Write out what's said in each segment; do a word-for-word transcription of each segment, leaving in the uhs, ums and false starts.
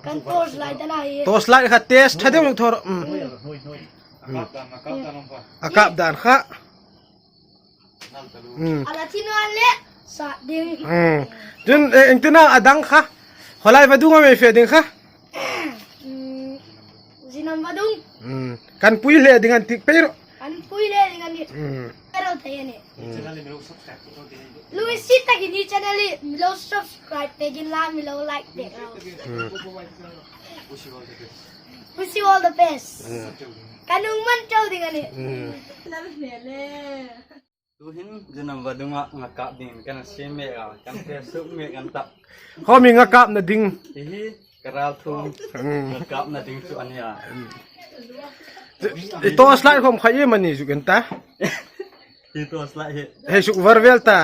Kan torchlight a na hi. Torchlight kha test ṭha deu thor. Mm. Mm. A kap dan kha. Mm. A la thi naw le sa ding. Mm. Chun, eh, engtin a dang kha. Khaw lai vadung am ei fe ding kha? Mm. Zinam vadung. Mm. Kan pui hle ding an tik pei ro. Kan pui hle ding a nih. Mm. Ka ro thei a nih. Mm. Lunginsiet takin hi channel hi mi lo subscribe pek in la, mi lo like pek ro. Mm. Wish you all the best. Mm. Kan hung man chau ding a nih. Mm. Lal hmel e. Tuhin Zinam vadunga ngakap ding kan siem mek a, kan fe suk mek an ta. Khaw mi ngakapna ding. Hi hi ka ral thum. Mm. Ngakapna ding chu a nih a. Mm. I torchlight khom kha iem a ni zuk en ta. Hi torchlight hi. Hei suk var vel ta.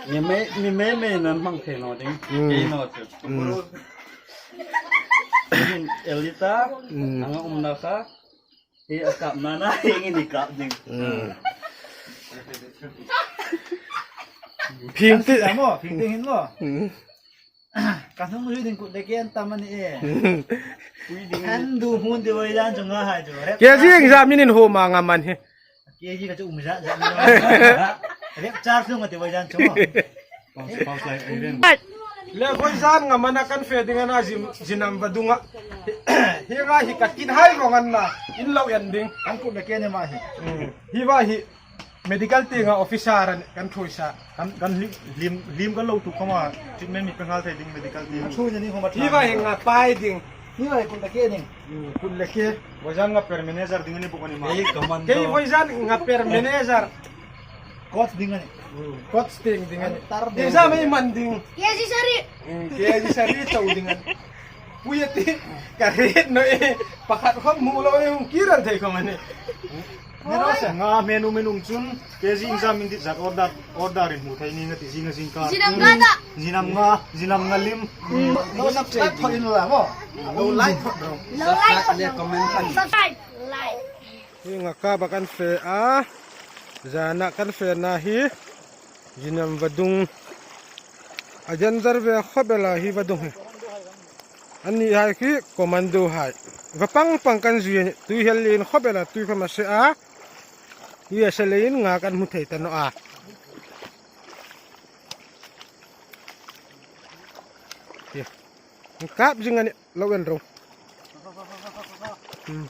Mi mei, mi mei mei nan hmang thei naw ding. Mm. Kei naw chu. Mm. Tuhin Elita. Mm. Anga umna kha. Hi a kap na na, hi ngi ni kap ding. Mm. Phing ti. Kan si mo, phing ti hin mo. Mm. Ka hnung ri ding kut le ke an tam a ni e. Pui ding. An du hun ti voi dan chu nga hai chu. Ke ji exam in ho ma nga man hi. Ke ji ka chu um za za. Rep char hnung ti voi dan chu mo. Le voi zan nga mana kan fe ding a na Zin-, Zinam vadunga. Hi nga hi ka kin hai vong an na in lo en ding. Kan kut le ke ni ma hi. Mm. Hi va hi medical tienga officer an kan thuoi sa. Kan, kan hlim, hlim, hlim kan lo tu khoma treatment mi pe nghal thei ding medical tienga. Thu ni ni khoma. Hi va hi nga pai ding. Hi va hi kut le ke ding. Mm, kut le ke. Voi zan nga per manager ding ni bok a ni ma. Ei, commando. Kei voi zan nga per manager. Coach ding a nih. Mm, coach tieng ding a nih. Tar ding. Exam ei man ding. Ke ji sari. Mm, ke ji sari chau ding a nih. Pui a ti ka ret naw e. Pakhat khom hmu lo e, hung kir an thei khom a nih. Ni ro sa. Nga menu menu chun ke ji exam in dit zat order, order in hmu thei ni nga ti zing a zing ka. Zinam nga ta. Zinam nga, Zinam nga lim. Mm, no subscribe thot in la mo. Lo like thot ro. Lo like thot ro. Comment thot. Subscribe, like. Hi ngakap a kan fe a, zana kan fe na hi, Zinam vadung. A danger ve khop el a hi vadung hi. Anni hai khi commando hai. Va pang pang kan zui a nih, tui hel lien khop el a, tui khom a se a. Tui a se leiin nga kan hmu thei ta naw a. Hi. Kap zing a nih, lo en ro. Hmm.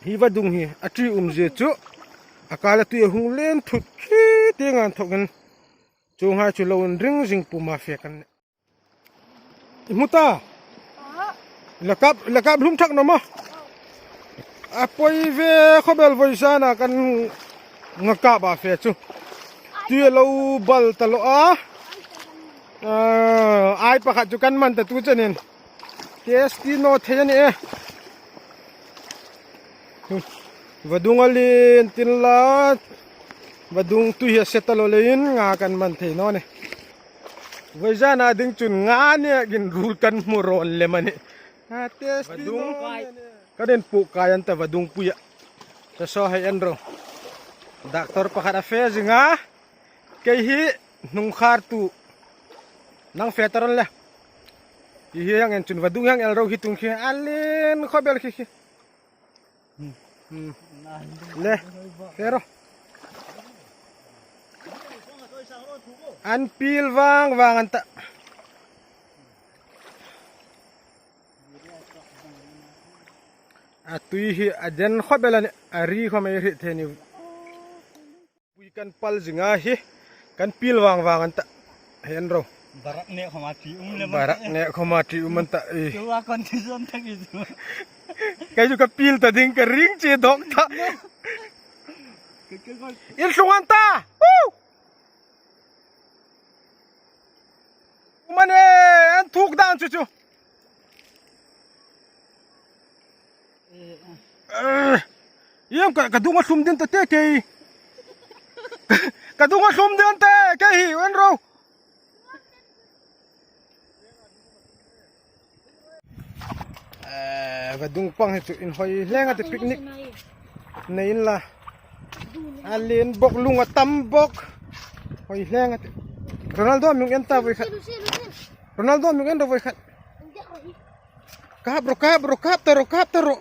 Hi vadung hi, a ṭi um zie chu. A kala tui a hung len thut khi tieng an thawk in. Chuong hai chu lo inring zing puma fe kan nih. I hmu ta. La kap, la kap hlum thak naw maw. A poi ve khop el voi zana kan ngakap a fe chu. Tui a lo bal ta lo a. Ah, ai pakhat chu kan man ta tu chenin. Test ti naw thei a ni e. Vadung a lien tin la. Vadung tui hi a se ta lo leiin nga kan man thei naw ni. Voi zana ding chun nga nekin rul kan hmu rawn lem a nih. A test ti naw ni. Kan en pu kai an ta vadung puia. Ka saw hei en ro. Doctor pakhat a fe zing a. Kei hi hnung khar tu. Nang fe ta ro le. Hi hi hang en chun vadung hang el ro hi tung khi. A lien khop el khi khi. Hmm, hmm. Le, fe ro. An pil vang vang an ta. A tui hi a den khop el a nih, a ri khom ei hriet thei a nih. Pui kan pal zing a hi, kan pil vang vang an ta. Hei en ro. Barak ne khoma ṭi um le. Barak ne khoma ṭi um an ta. Eh. Tua condition tak i chu. Kei chu ka pil ta ding ka ring che dawk ta. Ke, ke, ke. Inhlung an ta. Woo! Mane, an thuk dan chu chu. Eh, iem ka, ka dung a hlum ding ta te kei. Ka dung a hlum ding ta kei hi, en ro. Eh, vadung pang hi chu inhawi hle nga te picnic nei inla. A lien bawk, lung a tam bawk. Hawi hle nga te. Ronaldo, mi hung en ta voi khat. Ronaldo, mi hung en ro voi khat. Kap ro, kap ro, kap ta ro, kap ta ro.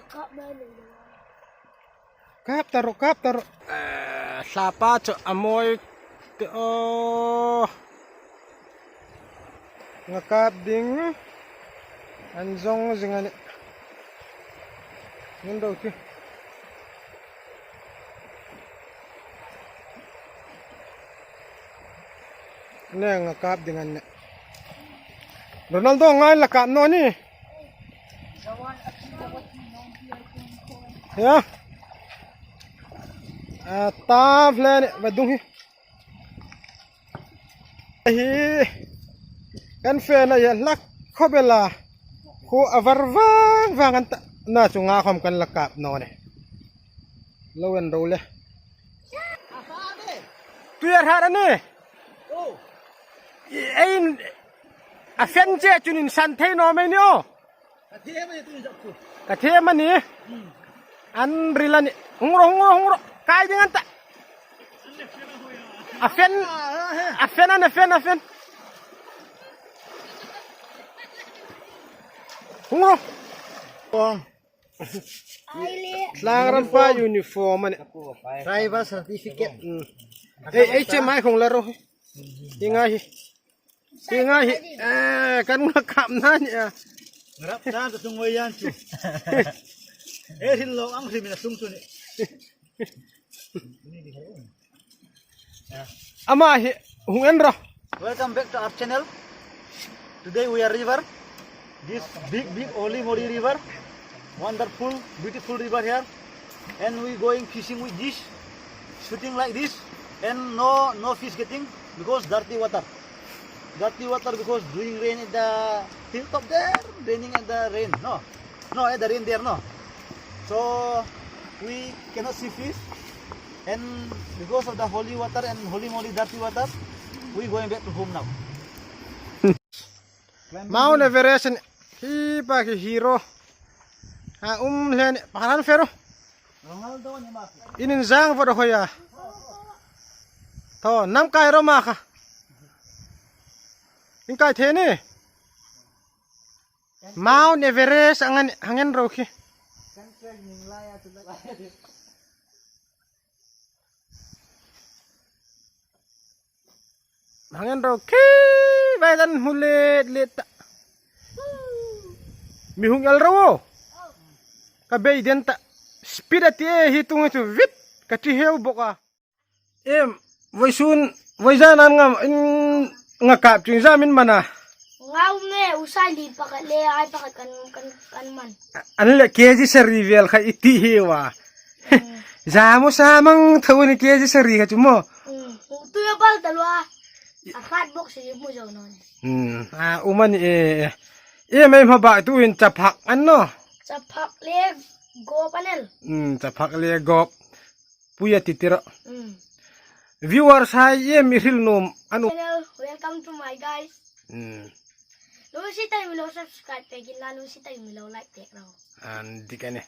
Kap ta ro, kap ta ro. Eh, hlapa chu a mawi te aw. Nga kap ding. An zong zing a nih. Ngun ro ti. Neng a kap ding an nih. Ronaldo ngai la kap naw ni. Ya. A ta fle ni va dung hi. Hi. Kan fe na ya lak khop el a. Khu a var vang vang an ta. Na chu nga khom kan la kap naw ni. Lo en ro le. Tui a hrat a nih. Ei, a fen che chun insan thei naw mei ni aw. Ka them a nih. An ril a nih. Hung ro, hung ro, hung ro. Kai ding an ta. A fen. A fen a nih, a fen, a fen. Hung ro. Tlangram pa uniform a nih. Driver certificate. Mm. Ei, ei, che mai khong la ro. Hi ngai hi. Hi ngai hi. Eh, kan nga kap na ni a. Rap ta ta tung wai yan chu. Eh, hin lo ang hrim na sung chu ni. Ama hi hung en ro. Welcome back to our channel. Today we are river. This big, big Holy Moly river. Wonderful, beautiful river here. And we going fishing with this, shooting like this. And no, no fish getting because dirty water. Dirty water because doing rain at the hilltop there, raining at the rain. No. No, eh, the rain there, no. So, we cannot see fish. And because of the holy water and Holy Moly dirty water, we going back to home now. Mount Everest and hi pa ki hero. Ha, um hlen paran fero. Ronaldo ni ma. Inin zang fo hoi a. To, nam kai ro ma kha. In kai the ni. Mount Everest ang an, hang en ro khi. Hang en ro khi, vai dan hmu let let ta. Mi hung el ro. Ka bei den ta. Speed a ti e hi tung chu vit. Ka ti heu bok a. Em, voi sun, voi zan an ngam, in nga kap chung zam in mana. Ngau me, usai li pakhat le, ai pakhat kan, kan, kan man. An le K G sari vel kha i ti hi wa. Mm. Zamo samang tho ni K G sari kha chu mo. Mm. Tu ya bal ta lua. A khat bok si mu zo non. Mm. A, um a ni e. E mai ma ba tu in chaphak an no. Chaphak le gop anel. Mm, chaphak le gop. Puya titira. Mm. Viewers hai em i hril nuom anu. Channel, welcome to my guys. Mm. Lucy tai mi lo subscribe pek in la, Lucy tai mi lo like pek ro. An dik a ni.